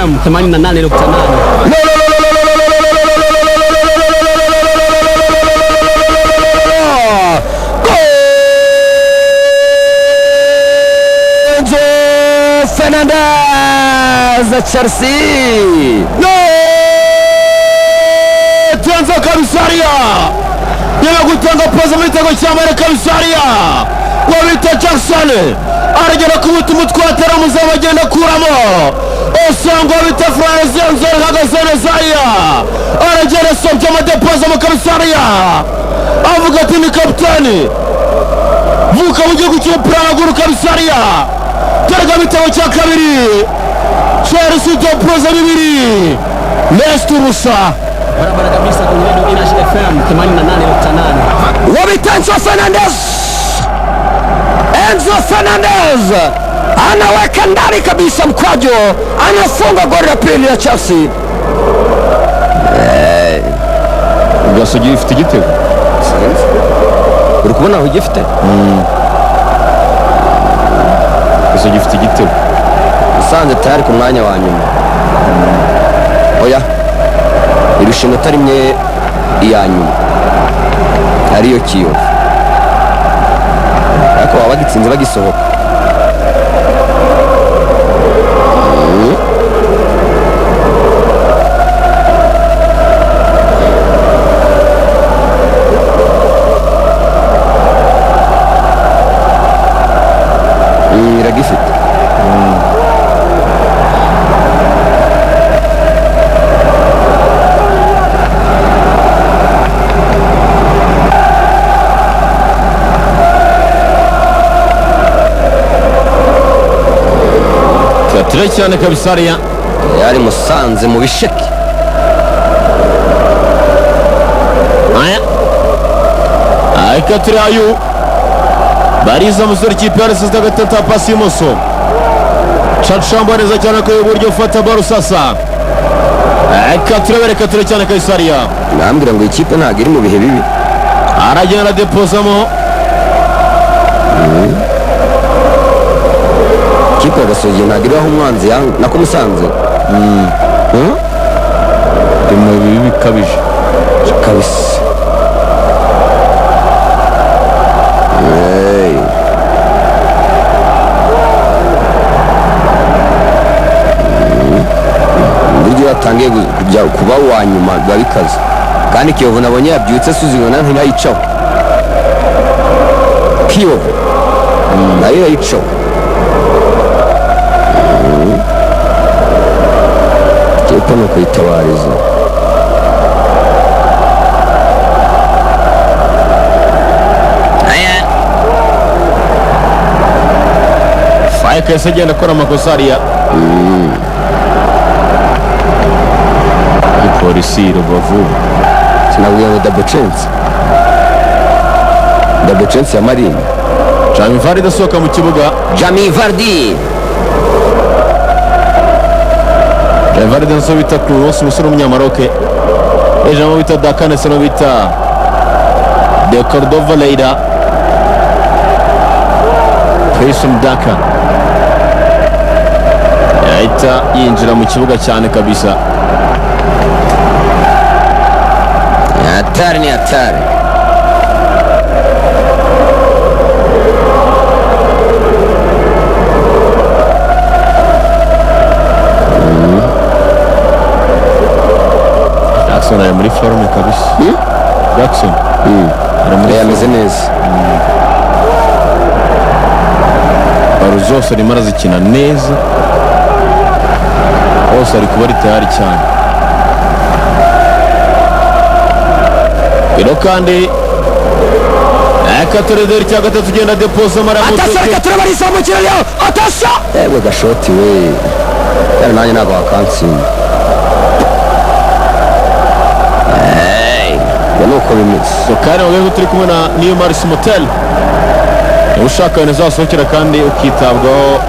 FM 88.8. Enzo Fernandez, Chelsea. Tenzo Kabisaria nyuma gutanga pazi mu gitego cya mbere. Kabisaria wabita Jackson aragera kubuta umutwe, atera umuzamu, agenda akuramo. Usanga wabita Franz Enzo ahagaze neza hariya, aragenda asobye amadepoza mu Kabisaria, avuga ati ni kapitani vuka mu gihugu cy'umupira w'amaguru. Kabisaria terega ibitego cya kabiri, Chelsea depoza 2, Leicester 0. Barabara kabisa kwenye Radio Inash FM 88.8. Wabita Enzo Fernandez. Enzo Fernandez anaweka ndani kabisa mkwaju, anafunga goli la pili ya Chelsea. Gasogi ifite igitego. Uri kubona aho ugifite? Gasogi ifite igitego. Musanze tayari ku mwanya wa nyuma. Oya, irusha inota rimwe iya nyuma ariyo Kiyovu, ariko baba bagitsinze bagisohoka. Iragifite. Kiratire cyane Kabisaria. Yari Musanze mu bisheke. Aya Aikatire ayu bariza musore ikipe ya Leicester gatatu, pasi y'imoso, cacamba neza cyane ko iburyo ufata baro sasa. Aikatire berekatire cyane Kabisaria. Nambwira ngo ikipe ntabwo iri mu bihe bibi. Aragenda aradepozamo. Ikipe ya Gasogi ntabwo iri aho umwanzi yanga nako Musanze. Hmm? Iri mu bibi bikabije. Kabisa. Hey. Buryo iyo watangiye kujya kuba uwa nyuma biba bikaze, kandi Kiyovu nabonye yabyutse Suzi ngo ntirayicaho. Kiyovu nayo irayicaho. Kipe ni ukuyitabariza. Faye kahise agenda akora amakosa hariya. Polisi Rubavu. Sinabwiye ngo double chance, double chance ya Marine. Jamie Vardy asohoka mu kibuga. Jamie Vardy. Jamie Vardy nizo bita Kroos, umusore w'umunyamaroke, hejuru bita Daka ndetse no bita De Cordova Leira, Patson Daka yahita yinjira mu kibuga cyane kabisa. Ni hatari, ni hatari. Jackson ari muri forme kabisa. Jackson ari muri Eh, ameze neza. Baro zose arimo arazikina neza, hose ari kuba ari tayari cyane. Rero kandi akatorederi cya gatatu ugenda depoza. Atasiyo, reka turebe, arizamukira yo, atasiyo! Ewe gashoti we, yari nanjye ntabwo wakantsinda. Hey, ngo ni uko bimeze. So kandi mu rwego turi kumwe na New Maris Motel, niba ushaka ibintu uzasohokera kandi ukitabwaho.